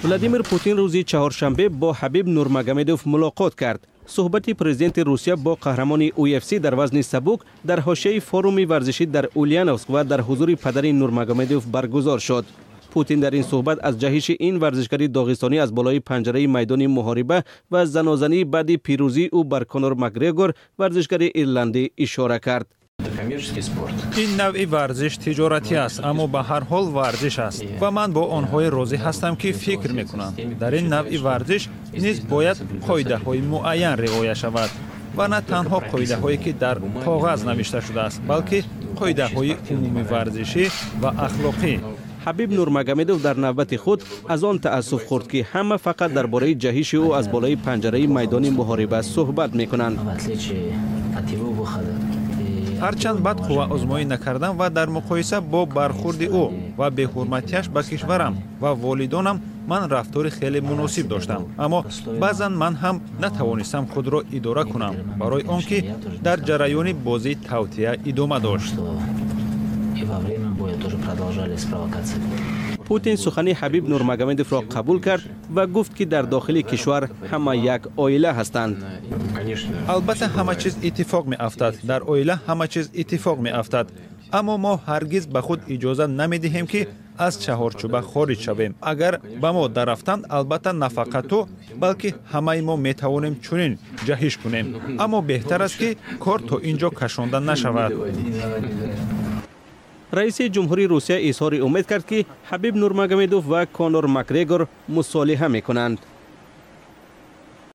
Владимир Путин рӯзи чаҳоршанбе бо Ҳабиб Нурмагомедов мулоқот кард. Суҳбати президенти Русия бо қаҳрамони UFC дар вазни сабук дар ҳошияи форуми варзишӣ дар Ульяновск ва дар ҳузури падари Нурмагомедов баргузор шуд. Путин дар ин суҳбат аз ҷаҳиши ин варзишгари доғистонӣ аз болои панҷараи майдони муҳориба ва занозании баъди пирӯзии ӯ бар Конор Макгрегор, варзишгари ирландӣ, ишора кард. Ин навъи варзиш тиҷоратӣ аст, аммо ба ҳар ҳол варзиш аст ва ман бо онҳое розӣ ҳастам, ки фикр мекунанд, дар ин навъи варзиш низ бояд қоидаҳои муайян риоя шавад ва на танҳо қоидаҳое, ки дар коғаз навишта шудааст, балки қоидаҳои умумиварзишӣ ва ахлоқӣ. Ҳабиб Нурмагомедов дар навбати худ аз он таассуф хӯрд, ки ҳама фақат дар бораи ҷаҳиши ӯ аз болои панҷараи майдони муҳориба суҳбат мекунанд. Ҳарчанд бад қувваозмоӣ накардам ва дар муқоиса бо бархурди ӯ ва беҳурматиаш ба кишварам ва волидонам ман рафтори хеле муносиб доштам, аммо баъзан ман ҳам натавонистам худро идора кунам, барои он ки дар ҷараёни бозӣ тавтиа идома дошт. Путин сухани Ҳабиб Нурмагомедовро қабул кард ва гуфт, ки дар дохили кишвар ҳама як оила ҳастанд. Албатта, ҳама чиз иттифоқ меафтад, дар оила ҳама чиз иттифоқ меафтад, аммо мо ҳаргиз ба худ иҷоза намедиҳем, ки аз чаҳорчӯба хориҷ шавем. Агар ба мо дарафтанд, албатта, на фақат ту, балки ҳамаи мо метавонем чунин ҷаҳиш кунем, аммо беҳтар аст, ки кор то ин ҷо кашонда нашавад. Раиси ҷумҳурии Русия изҳори умед кард, ки Ҳабиб Нурмагомедов ва Конор Макгрегор мусолиҳа мекунанд.